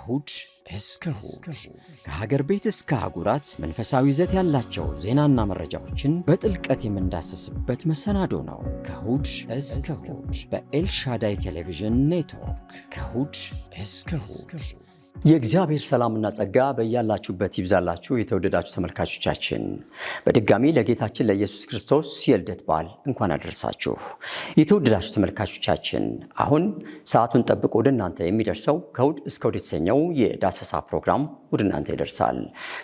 ከእሁድ እስከ እሁድ ከሀገር ቤት እስከ አህጉራት መንፈሳዊ ይዘት ያላቸው ዜናና መረጃዎችን በጥልቀት የምንዳስስበት መሰናዶ ነው። ከእሁድ እስከ እሁድ በኤልሻዳይ ቴሌቪዥን ኔትወርክ፣ ከእሁድ እስከ እሁድ። የእግዚአብሔር ሰላምና ጸጋ በያላችሁበት ይብዛላችሁ። የተወደዳችሁ ተመልካቾቻችን፣ በድጋሚ ለጌታችን ለኢየሱስ ክርስቶስ የልደት በዓል እንኳን አደረሳችሁ። የተወደዳችሁ ተመልካቾቻችን፣ አሁን ሰዓቱን ጠብቆ ወደ እናንተ የሚደርሰው ከእሁድ እስከ እሁድ የተሰኘው የዳሰሳ ፕሮግራም ወደ እናንተ ይደርሳል።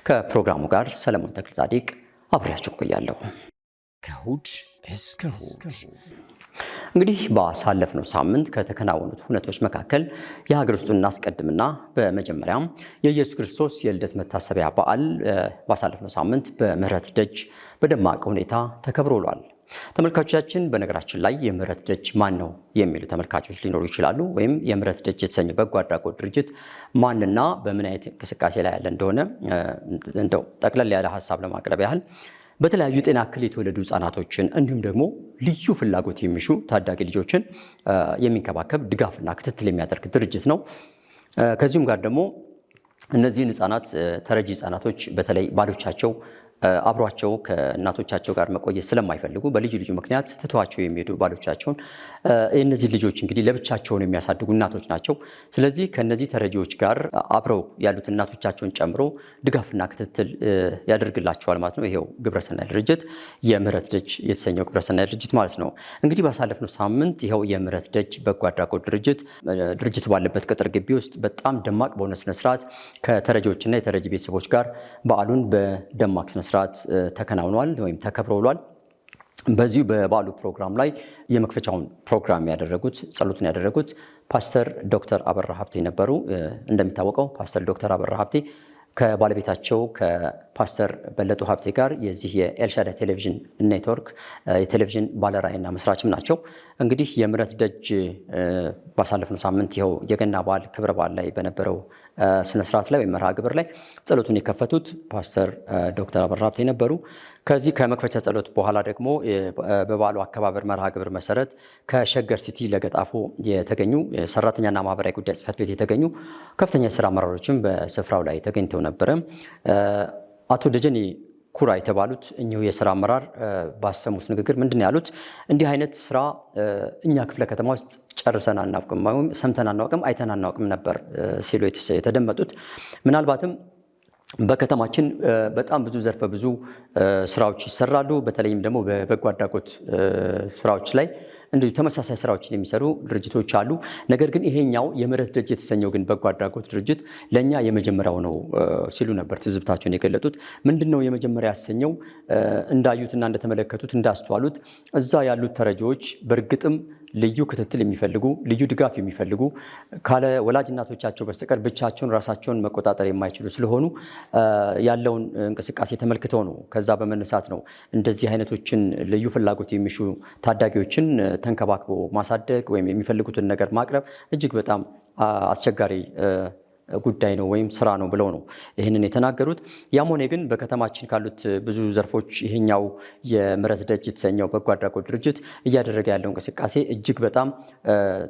ከፕሮግራሙ ጋር ሰለሞን ተክለጻድቅ አብሬያችሁ ቆያለሁ። ከእሁድ እስከ እሁድ። እንግዲህ ባሳለፍነው ሳምንት ከተከናወኑት ሁነቶች መካከል የሀገር ውስጡን እናስቀድምና በመጀመሪያም የኢየሱስ ክርስቶስ የልደት መታሰቢያ በዓል ባሳለፍነው ሳምንት በምህረት ደጅ በደማቅ ሁኔታ ተከብሮ ውሏል። ተመልካቾቻችን፣ በነገራችን ላይ የምህረት ደጅ ማን ነው የሚሉ ተመልካቾች ሊኖሩ ይችላሉ። ወይም የምህረት ደጅ የተሰኘ በጎ አድራጎት ድርጅት ማንና በምን አይነት እንቅስቃሴ ላይ ያለ እንደሆነ እንደው ጠቅለል ያለ ሀሳብ ለማቅረብ ያህል፣ በተለያዩ የጤና እክል የተወለዱ ህጻናቶችን እንዲሁም ደግሞ ልዩ ፍላጎት የሚሹ ታዳጊ ልጆችን የሚንከባከብ፣ ድጋፍና ክትትል የሚያደርግ ድርጅት ነው። ከዚሁም ጋር ደግሞ እነዚህን ህጻናት፣ ተረጂ ህጻናቶች፣ በተለይ ባሎቻቸው አብሯቸው ከእናቶቻቸው ጋር መቆየት ስለማይፈልጉ በልዩ ልዩ ምክንያት ትተዋቸው የሚሄዱ ባሎቻቸውን፣ እነዚህ ልጆች እንግዲህ ለብቻቸውን የሚያሳድጉ እናቶች ናቸው። ስለዚህ ከነዚህ ተረጂዎች ጋር አብረው ያሉት እናቶቻቸውን ጨምሮ ድጋፍና ክትትል ያደርግላቸዋል ማለት ነው። ይሄው ግብረሰናይ ድርጅት፣ የምህረት ደጅ የተሰኘው ግብረሰናይ ድርጅት ማለት ነው። እንግዲህ ባሳለፍነው ሳምንት ይኸው የምህረት ደጅ በጎ አድራጎት ድርጅት ድርጅቱ ባለበት ቅጥር ግቢ ውስጥ በጣም ደማቅ በሆነ ስነስርዓት ከተረጂዎችና የተረጂ ቤተሰቦች ጋር በዓሉን በደማቅ ስነስርዓት ተከናውኗል ወይም ተከብሮ ውሏል። በዚሁ በበዓሉ ፕሮግራም ላይ የመክፈቻውን ፕሮግራም ያደረጉት፣ ጸሎቱን ያደረጉት ፓስተር ዶክተር አበራ ሀብቴ ነበሩ። እንደሚታወቀው ፓስተር ዶክተር አበራ ሀብቴ ከባለቤታቸው ከፓስተር በለጡ ሀብቴ ጋር የዚህ የኤልሻዳይ ቴሌቪዥን ኔትወርክ የቴሌቪዥን ባለራዕይና መስራችም ናቸው። እንግዲህ የምህረት ደጅ ባሳለፍነው ሳምንት ይኸው የገና በዓል ክብረ በዓል ላይ በነበረው ስነስርዓት ላይ ወይም መርሃ ግብር ላይ ጸሎቱን የከፈቱት ፓስተር ዶክተር አበራ ሀብቴ ነበሩ። ከዚህ ከመክፈቻ ጸሎት በኋላ ደግሞ በበዓሉ አከባበር መርሃ ግብር መሰረት ከሸገር ሲቲ ለገጣፎ የተገኙ ሰራተኛና ማህበራዊ ጉዳይ ጽሕፈት ቤት የተገኙ ከፍተኛ የስራ አመራሮችም በስፍራው ላይ ተገኝተው ነበረ። አቶ ደጀኔ ኩራ የተባሉት እኚሁ የስራ አመራር ባሰሙት ንግግር ምንድን ነው ያሉት? እንዲህ አይነት ስራ እኛ ክፍለ ከተማ ውስጥ ጨርሰን አናውቅም፣ ወይም ሰምተን አናውቅም፣ አይተን አናውቅም ነበር ሲሉ የተደመጡት። ምናልባትም በከተማችን በጣም ብዙ ዘርፈ ብዙ ስራዎች ይሰራሉ። በተለይም ደግሞ በበጎ አድራጎት ስራዎች ላይ እንዲሁ ተመሳሳይ ስራዎችን የሚሰሩ ድርጅቶች አሉ። ነገር ግን ይሄኛው የምህረት ደጅ የተሰኘው ግን በጎ አድራጎት ድርጅት ለእኛ የመጀመሪያው ነው ሲሉ ነበር ትዝብታቸውን የገለጡት። ምንድን ነው የመጀመሪያ ያሰኘው? እንዳዩትና እንደተመለከቱት፣ እንዳስተዋሉት እዛ ያሉት ተረጂዎች በእርግጥም ልዩ ክትትል የሚፈልጉ፣ ልዩ ድጋፍ የሚፈልጉ፣ ካለ ወላጅ እናቶቻቸው በስተቀር ብቻቸውን ራሳቸውን መቆጣጠር የማይችሉ ስለሆኑ ያለውን እንቅስቃሴ ተመልክተው ነው። ከዛ በመነሳት ነው እንደዚህ አይነቶችን ልዩ ፍላጎት የሚሹ ታዳጊዎችን ተንከባክቦ ማሳደግ ወይም የሚፈልጉትን ነገር ማቅረብ እጅግ በጣም አስቸጋሪ ጉዳይ ነው ወይም ስራ ነው ብለው ነው ይህንን የተናገሩት። ያም ሆነ ግን በከተማችን ካሉት ብዙ ዘርፎች ይሄኛው የምህረት ደጅ የተሰኘው በጎ አድራጎት ድርጅት እያደረገ ያለው እንቅስቃሴ እጅግ በጣም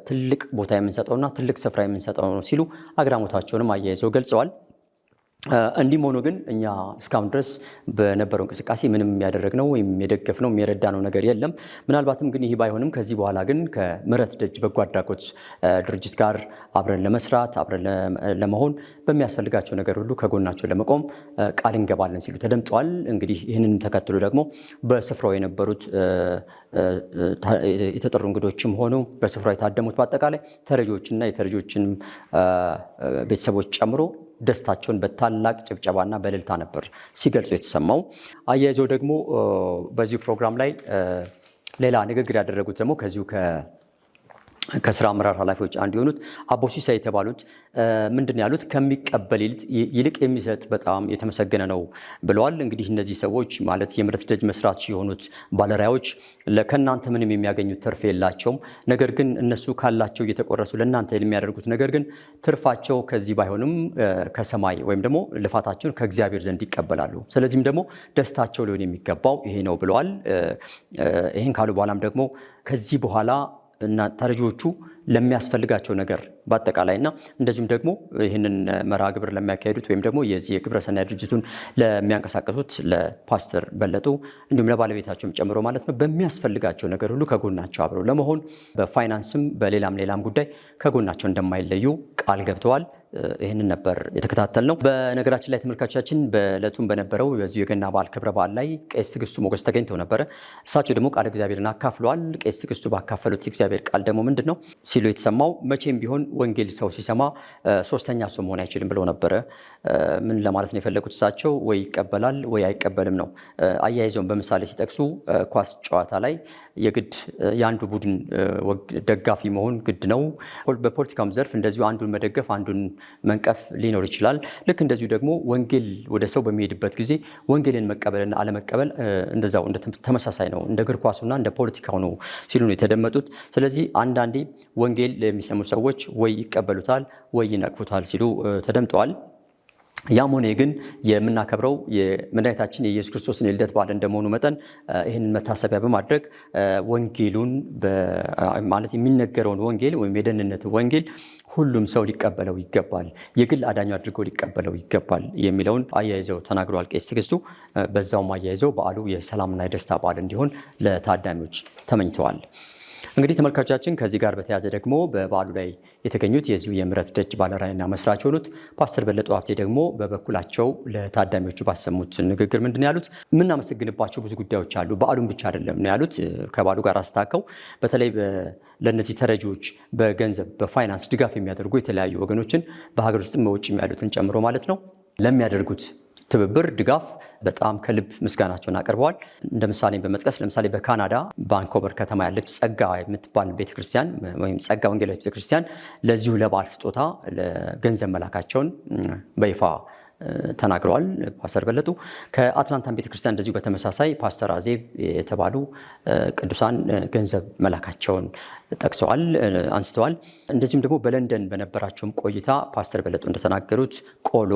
ትልቅ ቦታ የምንሰጠውና ትልቅ ስፍራ የምንሰጠው ነው ሲሉ አግራሞታቸውንም አያይዘው ገልጸዋል። እንዲህም ሆኖ ግን እኛ እስካሁን ድረስ በነበረው እንቅስቃሴ ምንም ያደረግነው ወይም የደገፍነው፣ የረዳነው ነገር የለም። ምናልባትም ግን ይህ ባይሆንም ከዚህ በኋላ ግን ከምህረት ደጅ በጎ አድራጎት ድርጅት ጋር አብረን ለመስራት፣ አብረን ለመሆን፣ በሚያስፈልጋቸው ነገር ሁሉ ከጎናቸው ለመቆም ቃል እንገባለን ሲሉ ተደምጠዋል። እንግዲህ ይህንንም ተከትሎ ደግሞ በስፍራው የነበሩት የተጠሩ እንግዶችም ሆኑ በስፍራው የታደሙት በአጠቃላይ ተረጂዎችና የተረጂዎችን ቤተሰቦች ጨምሮ ደስታቸውን በታላቅ ጭብጨባና በእልልታ ነበር ሲገልጹ የተሰማው። አያይዘው ደግሞ በዚሁ ፕሮግራም ላይ ሌላ ንግግር ያደረጉት ደግሞ ከዚሁ ከስራ አመራር ኃላፊዎች አንዱ የሆኑት አቦ ሲሳይ የተባሉት ምንድን ያሉት? ከሚቀበል ይልቅ የሚሰጥ በጣም የተመሰገነ ነው ብለዋል። እንግዲህ እነዚህ ሰዎች፣ ማለት የምህረት ደጅ መስራች የሆኑት ባለራዕዮች፣ ከእናንተ ምንም የሚያገኙት ትርፍ የላቸውም። ነገር ግን እነሱ ካላቸው እየተቆረሱ ለእናንተ የሚያደርጉት ነገር ግን ትርፋቸው ከዚህ ባይሆንም ከሰማይ ወይም ደግሞ ልፋታቸውን ከእግዚአብሔር ዘንድ ይቀበላሉ። ስለዚህም ደግሞ ደስታቸው ሊሆን የሚገባው ይሄ ነው ብለዋል። ይህን ካሉ በኋላም ደግሞ ከዚህ በኋላ እና ተረጂዎቹ ለሚያስፈልጋቸው ነገር በአጠቃላይና እንደዚሁም ደግሞ ይህንን መርሃ ግብር ለሚያካሂዱት ወይም ደግሞ የዚህ የግብረሰናይ ድርጅቱን ለሚያንቀሳቀሱት ለፓስተር በለጡ እንዲሁም ለባለቤታቸውም ጨምሮ ማለት ነው በሚያስፈልጋቸው ነገር ሁሉ ከጎናቸው አብረው ለመሆን በፋይናንስም በሌላም ሌላም ጉዳይ ከጎናቸው እንደማይለዩ ቃል ገብተዋል። ይህንን ነበር የተከታተል ነው። በነገራችን ላይ ተመልካቾቻችን በዕለቱም በነበረው በዚሁ የገና በዓል ክብረ በዓል ላይ ቄስ ትዕግስቱ ሞገስ ተገኝተው ነበረ። እሳቸው ደግሞ ቃለ እግዚአብሔርን አካፍለዋል። ቄስ ትዕግስቱ ባካፈሉት የእግዚአብሔር ቃል ደግሞ ምንድን ነው ሲሉ የተሰማው መቼም ቢሆን ወንጌል ሰው ሲሰማ ሶስተኛ ሰው መሆን አይችልም ብለው ነበረ። ምን ለማለት ነው የፈለጉት እሳቸው? ወይ ይቀበላል ወይ አይቀበልም ነው። አያይዘውን በምሳሌ ሲጠቅሱ ኳስ ጨዋታ ላይ የግድ የአንዱ ቡድን ደጋፊ መሆን ግድ ነው። በፖለቲካም ዘርፍ እንደዚሁ አንዱን መደገፍ አንዱን መንቀፍ ሊኖር ይችላል። ልክ እንደዚሁ ደግሞ ወንጌል ወደ ሰው በሚሄድበት ጊዜ ወንጌልን መቀበልና አለመቀበል እንደዛው እንደ ተመሳሳይ ነው፣ እንደ እግር ኳሱና እንደ ፖለቲካው ነው ሲሉ ነው የተደመጡት። ስለዚህ አንዳንዴ ወንጌል የሚሰሙ ሰዎች ወይ ይቀበሉታል ወይ ይነቅፉታል ሲሉ ተደምጠዋል። ያም ሆነ ግን የምናከብረው የመድኃኒታችን የኢየሱስ ክርስቶስን የልደት በዓል እንደመሆኑ መጠን ይህንን መታሰቢያ በማድረግ ወንጌሉን ማለት የሚነገረውን ወንጌል ወይም የደህንነት ወንጌል ሁሉም ሰው ሊቀበለው ይገባል፣ የግል አዳኙ አድርጎ ሊቀበለው ይገባል የሚለውን አያይዘው ተናግረዋል ቄስ ትዕግስቱ። በዛውም አያይዘው በዓሉ የሰላምና የደስታ በዓል እንዲሆን ለታዳሚዎች ተመኝተዋል። እንግዲህ ተመልካቾቻችን ከዚህ ጋር በተያያዘ ደግሞ በበዓሉ ላይ የተገኙት የዚሁ የምህረት ደጅ ባለራዕይና መስራች የሆኑት ፓስተር በለጡ ሀብቴ ደግሞ በበኩላቸው ለታዳሚዎቹ ባሰሙት ንግግር ምንድን ነው ያሉት? የምናመሰግንባቸው ብዙ ጉዳዮች አሉ፣ በዓሉን ብቻ አይደለም ነው ያሉት። ከበዓሉ ጋር አስታከው በተለይ ለእነዚህ ተረጂዎች በገንዘብ በፋይናንስ ድጋፍ የሚያደርጉ የተለያዩ ወገኖችን በሀገር ውስጥም በውጭም ያሉትን ጨምሮ ማለት ነው ለሚያደርጉት ትብብር ድጋፍ በጣም ከልብ ምስጋናቸውን አቅርበዋል። እንደ ምሳሌ በመጥቀስ ለምሳሌ በካናዳ ቫንኮቨር ከተማ ያለች ጸጋ የምትባል ቤተክርስቲያን ወይም ጸጋ ወንጌላዊት ቤተክርስቲያን ለዚሁ ለበዓል ስጦታ ለገንዘብ መላካቸውን በይፋ ተናግረዋል ፓስተር በለጡ። ከአትላንታን ቤተክርስቲያን እንደዚሁ በተመሳሳይ ፓስተር አዜብ የተባሉ ቅዱሳን ገንዘብ መላካቸውን ጠቅሰዋል፣ አንስተዋል። እንደዚሁም ደግሞ በለንደን በነበራቸውም ቆይታ ፓስተር በለጡ እንደተናገሩት ቆሎ፣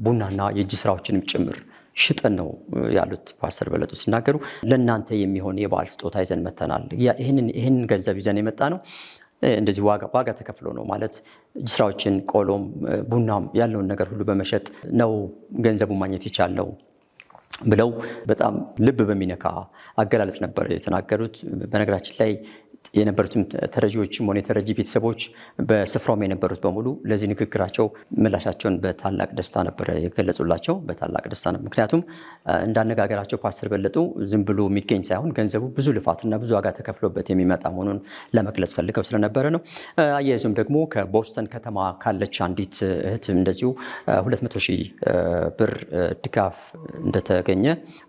ቡናና የእጅ ስራዎችንም ጭምር ሽጠን ነው ያሉት ፓስተር በለጡ ሲናገሩ፣ ለእናንተ የሚሆን የበዓል ስጦታ ይዘን መተናል። ይህንን ገንዘብ ይዘን የመጣ ነው እንደዚህ ዋጋ ተከፍሎ ነው ማለት እጅ ስራዎችን ቆሎም ቡናም ያለውን ነገር ሁሉ በመሸጥ ነው ገንዘቡ ማግኘት የቻለው ብለው በጣም ልብ በሚነካ አገላለጽ ነበር የተናገሩት። በነገራችን ላይ የነበሩትም ተረጂዎችም ሆነ የተረጂ ቤተሰቦች በስፍራውም የነበሩት በሙሉ ለዚህ ንግግራቸው ምላሻቸውን በታላቅ ደስታ ነበር የገለጹላቸው። በታላቅ ደስታ ነበር። ምክንያቱም እንዳነጋገራቸው ፓስተር በለጡ ዝም ብሎ የሚገኝ ሳይሆን ገንዘቡ ብዙ ልፋትና ብዙ ዋጋ ተከፍሎበት የሚመጣ መሆኑን ለመግለጽ ፈልገው ስለነበረ ነው። አያይዞም ደግሞ ከቦስተን ከተማ ካለች አንዲት እህት እንደዚሁ 200 ሺህ ብር ድጋፍ እንደተገኘ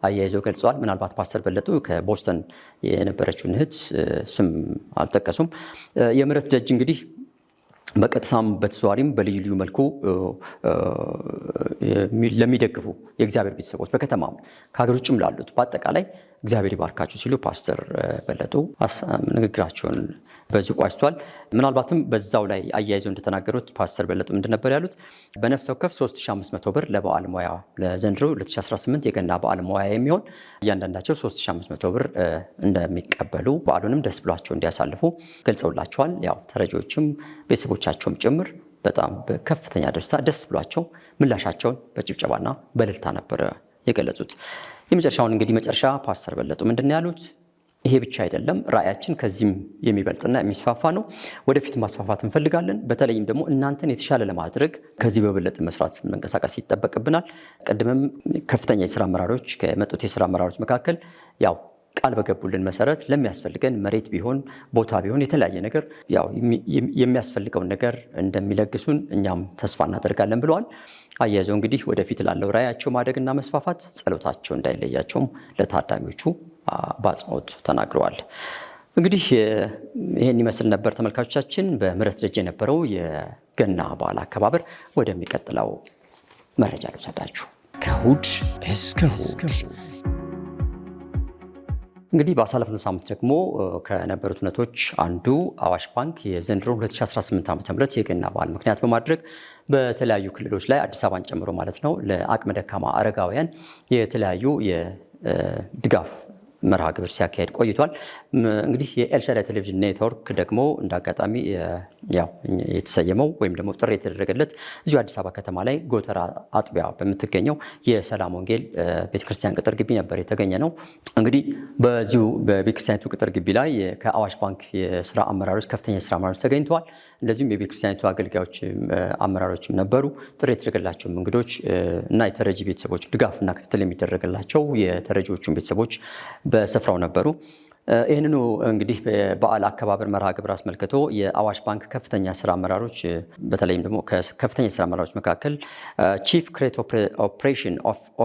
አያይዘው ገልጸዋል። ምናልባት ፓስተር በለጡ ከቦስተን የነበረችውን እህት ስም አልጠቀሱም። የምህረት ደጅ እንግዲህ በቀጥታም በተዘዋዋሪም በልዩ ልዩ መልኩ ለሚደግፉ የእግዚአብሔር ቤተሰቦች በከተማም ከሀገር ውጭም ላሉት በአጠቃላይ እግዚአብሔር ይባርካችሁ ሲሉ ፓስተር በለጡ ንግግራቸውን በዚሁ ቋጭቷል። ምናልባትም በዛው ላይ አያይዘው እንደተናገሩት ፓስተር በለጡ ምንድን ነበር ያሉት? በነፍስ ወከፍ 3500 ብር ለበዓል ሙያ ለዘንድሮ 2018 የገና በዓል ሙያ የሚሆን እያንዳንዳቸው 3500 ብር እንደሚቀበሉ በዓሉንም ደስ ብሏቸው እንዲያሳልፉ ገልጸውላቸዋል። ያው ተረጂዎችም ቤተሰቦቻቸውም ጭምር በጣም በከፍተኛ ደስታ ደስ ብሏቸው ምላሻቸውን በጭብጨባና በእልልታ ነበረ የገለጹት። የመጨረሻውን እንግዲህ መጨረሻ ፓስተር በለጡ ምንድን ነው ያሉት? ይሄ ብቻ አይደለም፣ ራዕያችን ከዚህም የሚበልጥና የሚስፋፋ ነው። ወደፊት ማስፋፋት እንፈልጋለን። በተለይም ደግሞ እናንተን የተሻለ ለማድረግ ከዚህ በበለጠ መስራት መንቀሳቀስ ይጠበቅብናል። ቅድምም ከፍተኛ የስራ አመራሮች ከመጡት የስራ አመራሮች መካከል ያው ቃል በገቡልን መሰረት ለሚያስፈልገን መሬት ቢሆን ቦታ ቢሆን የተለያየ ነገር ያው የሚያስፈልገውን ነገር እንደሚለግሱን እኛም ተስፋ እናደርጋለን ብለዋል። አያይዘው እንግዲህ ወደፊት ላለው ራዕያቸው ማደግና መስፋፋት ጸሎታቸው እንዳይለያቸውም ለታዳሚዎቹ በአጽንኦት ተናግረዋል። እንግዲህ ይህን ይመስል ነበር ተመልካቾቻችን በምህረት ደጅ የነበረው የገና በዓል አከባበር። ወደሚቀጥለው መረጃ ልውሰዳችሁ። ከእሁድ እስከ እሁድ እንግዲህ ባሳለፍነው ሳምንት ደግሞ ከነበሩት እውነቶች አንዱ አዋሽ ባንክ የዘንድሮ 2018 ዓ.ም የገና በዓል ምክንያት በማድረግ በተለያዩ ክልሎች ላይ አዲስ አበባን ጨምሮ ማለት ነው ለአቅመ ደካማ አረጋውያን የተለያዩ የድጋፍ መርሃ ግብር ሲያካሄድ ቆይቷል። እንግዲህ የኤልሻዳይ ቴሌቪዥን ኔትወርክ ደግሞ እንደ አጋጣሚ ያው የተሰየመው ወይም ደግሞ ጥሪ የተደረገለት እዚሁ አዲስ አበባ ከተማ ላይ ጎተራ አጥቢያ በምትገኘው የሰላም ወንጌል ቤተክርስቲያን ቅጥር ግቢ ነበር የተገኘ ነው። እንግዲህ በዚሁ በቤተክርስቲያኒቱ ቅጥር ግቢ ላይ ከአዋሽ ባንክ የስራ አመራሮች፣ ከፍተኛ የስራ አመራሮች ተገኝተዋል። እንደዚሁም የቤተክርስቲያኒቱ አገልጋዮች አመራሮችም ነበሩ። ጥሪ የተደረገላቸውም እንግዶች እና የተረጂ ቤተሰቦች ድጋፍና ክትትል የሚደረግላቸው የተረጂዎቹን ቤተሰቦች በስፍራው ነበሩ። ይህንኑ እንግዲህ በዓል አከባበር መርሃ ግብር አስመልክቶ የአዋሽ ባንክ ከፍተኛ ስራ አመራሮች፣ በተለይም ደግሞ ከፍተኛ ስራ አመራሮች መካከል Chief Credit Operation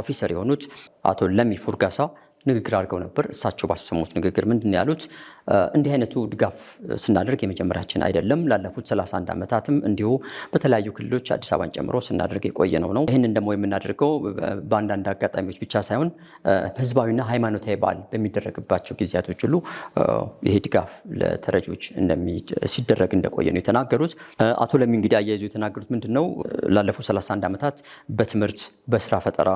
Officer የሆኑት አቶ ለሚ ፉርጋሳ ንግግር አድርገው ነበር። እሳቸው ባሰሙት ንግግር ምንድን ነው ያሉት? እንዲህ አይነቱ ድጋፍ ስናደርግ የመጀመሪያችን አይደለም። ላለፉት 31 ዓመታትም እንዲሁ በተለያዩ ክልሎች አዲስ አበባን ጨምሮ ስናደርግ የቆየ ነው። ይህንን ደግሞ የምናደርገው በአንዳንድ አጋጣሚዎች ብቻ ሳይሆን ህዝባዊና ሃይማኖታዊ በዓል በሚደረግባቸው ጊዜያቶች ሁሉ ይሄ ድጋፍ ለተረጂዎች ሲደረግ እንደቆየ ነው የተናገሩት። አቶ ለሚ እንግዲህ አያይዘው የተናገሩት ምንድን ነው? ላለፉት 31 ዓመታት በትምህርት፣ በስራ ፈጠራ፣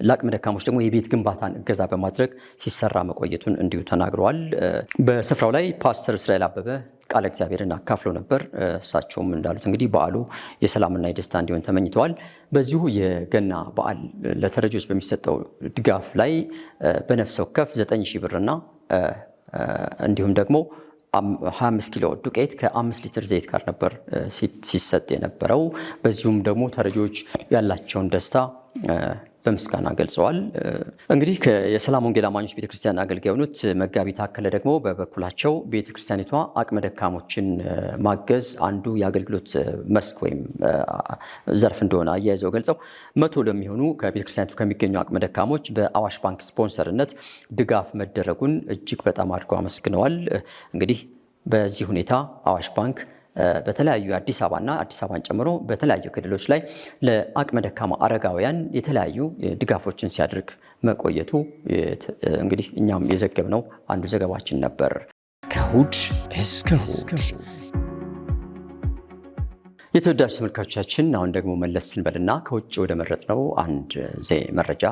ለአቅመ ደካሞች ደግሞ የቤት ግንባታን እገዛ በማድረግ ሲሰራ መቆየቱን እንዲሁ ተናግረዋል። በስፍራው ላይ ፓስተር እስራኤል አበበ ቃለ እግዚአብሔርን አካፍለው ነበር። እሳቸውም እንዳሉት እንግዲህ በዓሉ የሰላምና የደስታ እንዲሆን ተመኝተዋል። በዚሁ የገና በዓል ለተረጂዎች በሚሰጠው ድጋፍ ላይ በነፍስ ወከፍ 9,000 ብርና እንዲሁም ደግሞ 25 ኪሎ ዱቄት ከ5 ሊትር ዘይት ጋር ነበር ሲሰጥ የነበረው። በዚሁም ደግሞ ተረጂዎች ያላቸውን ደስታ በምስጋና ገልጸዋል። እንግዲህ የሰላም ወንጌል አማኞች ቤተክርስቲያን አገልጋይ የሆኑት መጋቢ ታከለ ደግሞ በበኩላቸው ቤተክርስቲያኒቷ አቅመ ደካሞችን ማገዝ አንዱ የአገልግሎት መስክ ወይም ዘርፍ እንደሆነ አያይዘው ገልጸው 100 ለሚሆኑ ከቤተክርስቲያኒቱ ከሚገኙ አቅመ ደካሞች በአዋሽ ባንክ ስፖንሰርነት ድጋፍ መደረጉን እጅግ በጣም አድርገው አመስግነዋል። እንግዲህ በዚህ ሁኔታ አዋሽ ባንክ በተለያዩ አዲስ አበባና አዲስ አበባን ጨምሮ በተለያዩ ክልሎች ላይ ለአቅመ ደካማ አረጋውያን የተለያዩ ድጋፎችን ሲያደርግ መቆየቱ እንግዲህ እኛም የዘገብነው አንዱ ዘገባችን ነበር። ከእሁድ እስከ እሁድ። የተወዳጅ ተመልካቾቻችን፣ አሁን ደግሞ መለስ ስንበልና ከውጭ ወደ መረጥነው አንድ መረጃ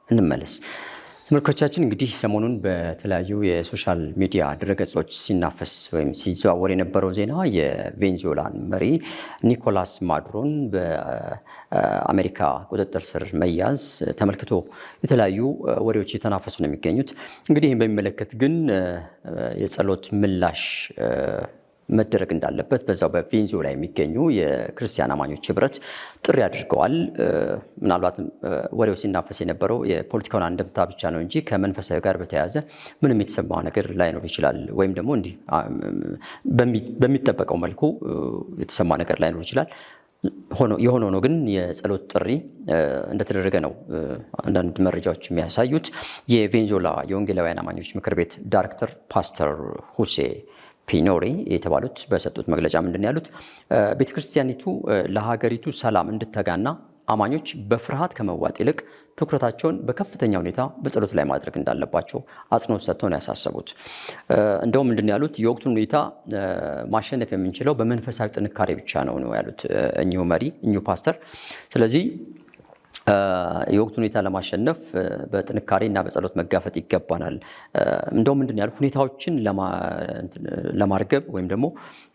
እንመለስ። ተመልካቾቻችን፣ እንግዲህ ሰሞኑን በተለያዩ የ social media ድረገጾች ሲናፈስ ወይም ሲዘዋወር የነበረው ዜና የቬንዙዌላን መሪ ኒኮላስ ማዱሮን በአሜሪካ ቁጥጥር ስር መያዝ ተመልክቶ የተለያዩ ወሬዎች እየተናፈሱ ነው የሚገኙት። እንግዲህ ይህን በሚመለከት ግን የጸሎት ምላሽ መደረግ እንዳለበት በዛው በቬንዙዌላ የሚገኙ የክርስቲያን አማኞች ህብረት ጥሪ አድርገዋል። ምናልባትም ወሬው ሲናፈስ የነበረው የፖለቲካውን አንድምታ ብቻ ነው እንጂ ከመንፈሳዊ ጋር በተያያዘ ምንም የተሰማ ነገር ላይኖር ይችላል፣ ወይም ደግሞ እንዲህ በሚጠበቀው መልኩ የተሰማ ነገር ላይኖር ይችላል። የሆነ ሆኖ ግን የጸሎት ጥሪ እንደተደረገ ነው አንዳንድ መረጃዎች የሚያሳዩት። የቬንዙዌላ የወንጌላውያን አማኞች ምክር ቤት ዳይሬክተር ፓስተር ሁሴ ፒኖሪ የተባሉት በሰጡት መግለጫ ምንድን ነው ያሉት? ቤተክርስቲያኒቱ ለሀገሪቱ ሰላም እንድተጋና አማኞች በፍርሃት ከመዋጥ ይልቅ ትኩረታቸውን በከፍተኛ ሁኔታ በጸሎት ላይ ማድረግ እንዳለባቸው አጽንኦት ሰጥተው ነው ያሳሰቡት። እንደውም ምንድን ነው ያሉት? የወቅቱን ሁኔታ ማሸነፍ የምንችለው በመንፈሳዊ ጥንካሬ ብቻ ነው ነው ያሉት እኚሁ መሪ፣ እኚሁ ፓስተር። ስለዚህ የወቅቱን ሁኔታ ለማሸነፍ በጥንካሬ እና በጸሎት መጋፈጥ ይገባናል። እንደውም ምንድን ያሉት? ሁኔታዎችን ለማርገብ ወይም ደግሞ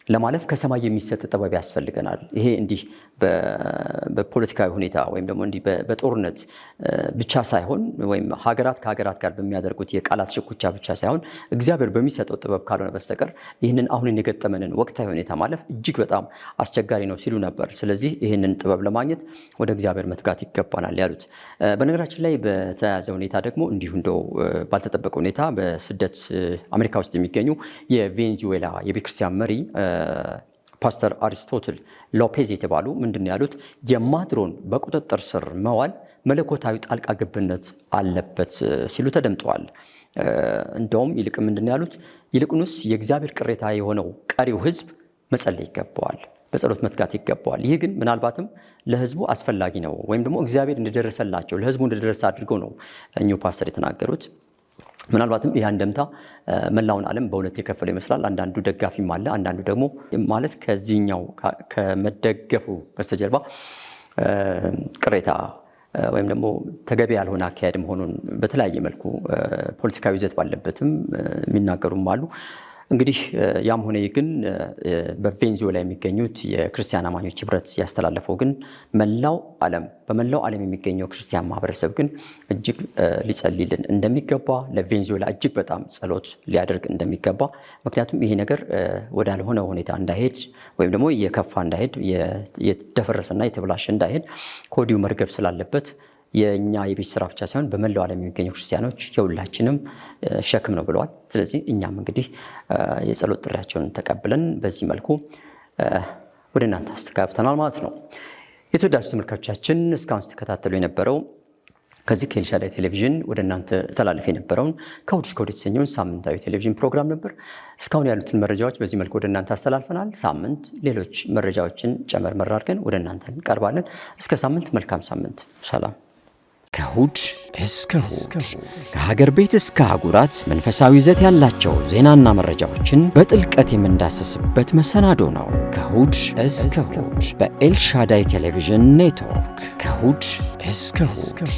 ለማለፍ ከሰማይ የሚሰጥ ጥበብ ያስፈልገናል። ይሄ እንዲህ በፖለቲካዊ ሁኔታ ወይም ደግሞ እንዲህ በጦርነት ብቻ ሳይሆን ወይም ሀገራት ከሀገራት ጋር በሚያደርጉት የቃላት ሽኩቻ ብቻ ሳይሆን እግዚአብሔር በሚሰጠው ጥበብ ካልሆነ በስተቀር ይህንን አሁንን የገጠመንን ወቅታዊ ሁኔታ ማለፍ እጅግ በጣም አስቸጋሪ ነው ሲሉ ነበር። ስለዚህ ይህንን ጥበብ ለማግኘት ወደ እግዚአብሔር መትጋት ይገባናል ያሉት። በነገራችን ላይ በተያያዘ ሁኔታ ደግሞ እንዲሁ እንደው ባልተጠበቀ ሁኔታ በስደት አሜሪካ ውስጥ የሚገኙ የቬንዙዌላ የቤተክርስቲያን መሪ ፓስተር አሪስቶትል ሎፔዝ የተባሉ ምንድን ነው ያሉት? የማዱሮን በቁጥጥር ስር መዋል መለኮታዊ ጣልቃ ገብነት አለበት ሲሉ ተደምጠዋል። እንደውም ይልቅ ምንድን ነው ያሉት? ይልቁንስ የእግዚአብሔር ቅሬታ የሆነው ቀሪው ሕዝብ መጸለይ ይገባዋል፣ በጸሎት መትጋት ይገባዋል። ይህ ግን ምናልባትም ለሕዝቡ አስፈላጊ ነው ወይም ደግሞ እግዚአብሔር እንደደረሰላቸው ለሕዝቡ እንደደረሰ አድርገው ነው እኚሁ ፓስተር የተናገሩት። ምናልባትም ይህ አንደምታ መላውን ዓለም በሁለት የከፈለው ይመስላል። አንዳንዱ ደጋፊም አለ፣ አንዳንዱ ደግሞ ማለት ከዚህኛው ከመደገፉ በስተጀርባ ቅሬታ ወይም ደግሞ ተገቢ ያልሆነ አካሄድ መሆኑን በተለያየ መልኩ ፖለቲካዊ ይዘት ባለበትም የሚናገሩም አሉ። እንግዲህ ያም ሆነ ግን በቬንዙዌላ የሚገኙት የክርስቲያን አማኞች ህብረት ያስተላለፈው ግን መላው ዓለም በመላው ዓለም የሚገኘው ክርስቲያን ማህበረሰብ ግን እጅግ ሊጸልይልን እንደሚገባ፣ ለቬንዙዌላ እጅግ በጣም ጸሎት ሊያደርግ እንደሚገባ፣ ምክንያቱም ይሄ ነገር ወዳልሆነ ሁኔታ እንዳይሄድ ወይም ደግሞ የከፋ እንዳይሄድ፣ የደፈረሰና የተበላሸ እንዳይሄድ ከወዲሁ መርገብ ስላለበት የእኛ የቤት ስራ ብቻ ሳይሆን በመላው ዓለም የሚገኙ ክርስቲያኖች የሁላችንም ሸክም ነው ብለዋል። ስለዚህ እኛም እንግዲህ የጸሎት ጥሪያቸውን ተቀብለን በዚህ መልኩ ወደ እናንተ አስተጋብተናል ማለት ነው። የተወዳጁ ተመልካቾቻችን፣ እስካሁን ስትከታተሉ የነበረው ከዚህ ከኤልሻዳይ ቴሌቪዥን ወደ እናንተ ተላልፍ የነበረውን ከእሑድ እስከ እሑድ የተሰኘውን ሳምንታዊ ቴሌቪዥን ፕሮግራም ነበር። እስካሁን ያሉትን መረጃዎች በዚህ መልኩ ወደ እናንተ አስተላልፈናል። ሳምንት ሌሎች መረጃዎችን ጨመርመር አድርገን ወደ እናንተ እንቀርባለን። እስከ ሳምንት መልካም ሳምንት። ሰላም። ከእሁድ እስከ እሁድ ከሀገር ቤት እስከ አህጉራት መንፈሳዊ ይዘት ያላቸው ዜናና መረጃዎችን በጥልቀት የምንዳሰስበት መሰናዶ ነው። ከእሁድ እስከ እሁድ በኤልሻዳይ ቴሌቪዥን ኔትወርክ። ከእሁድ እስከ እሁድ።